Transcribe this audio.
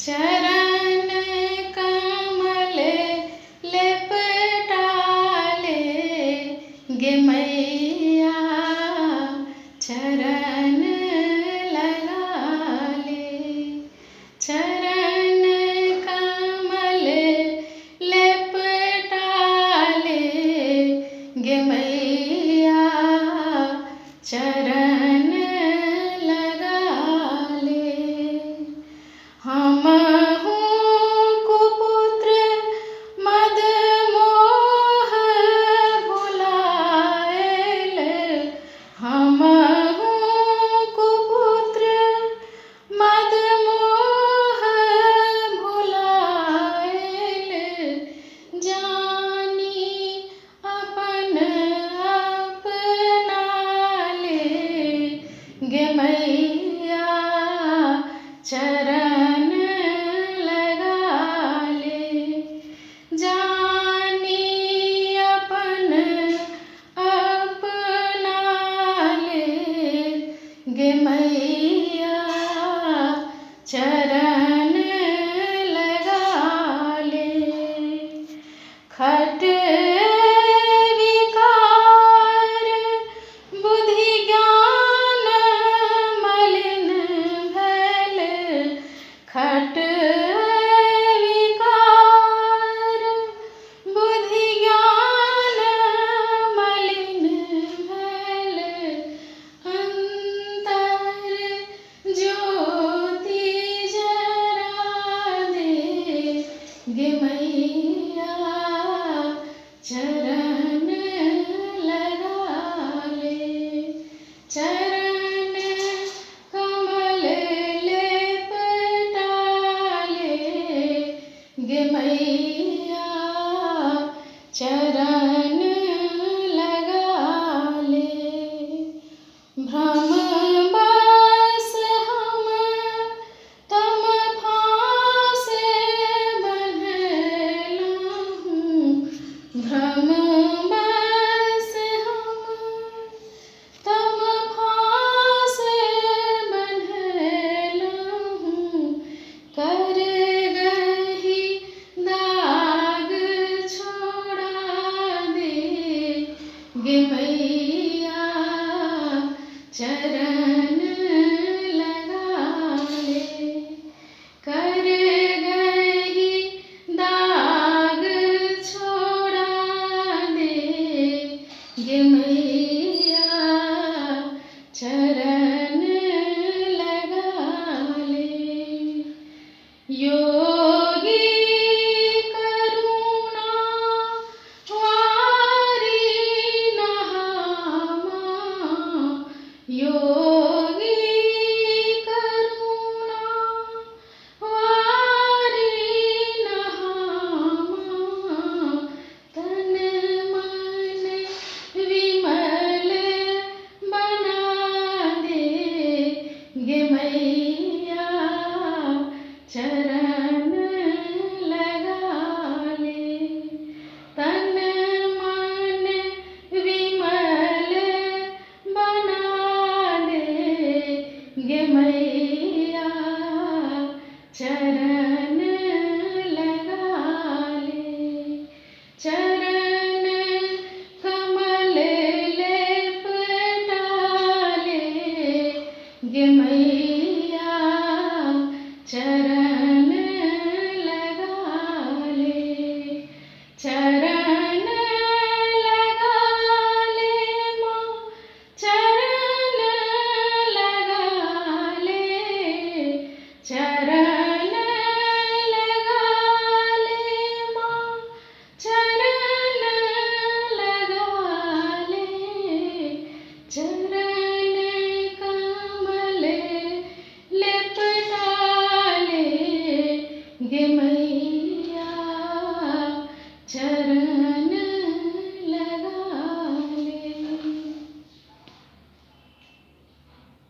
चरण कमल लेपटाले गे मैया चरण लगा ले। चरण कमल लेपटाले गे मैया चरण लगा ले। हम कुपुत्र मद मोह भुलायल, हम कुपुत्र मद मोह भुलायल, जानी अपन अपना ले गे मैया चरण लगा ले। जानी अपन अपना ले गे मैया चरण लगा ले। खट विकार बुद्धि ज्ञान मलिन भैल, खट विकार बुद्धि ज्ञान मलिन भैल, अंतर ज्योति जरा दे गे मैया चरण लगा ले। चरण कमल लेपटाले गे मैया चरण लगा ले। भ्रम बस हम तम फांसे बन्हलहुँ, भ्रम बस हम तम फांसे बन्हलहुँ, कर गही दाग छोड़ा दे गे मैया चरण लगा ले। कर गही दाग छोड़ा दे गे मैया चरण लगा ले। योगी करुणा वारी नहामा, योगी करुणा वारी नहामा, तन मन विमल बना दे गे मैया चरण लगा ले। तन मन विमल बना दे गे मैया चरण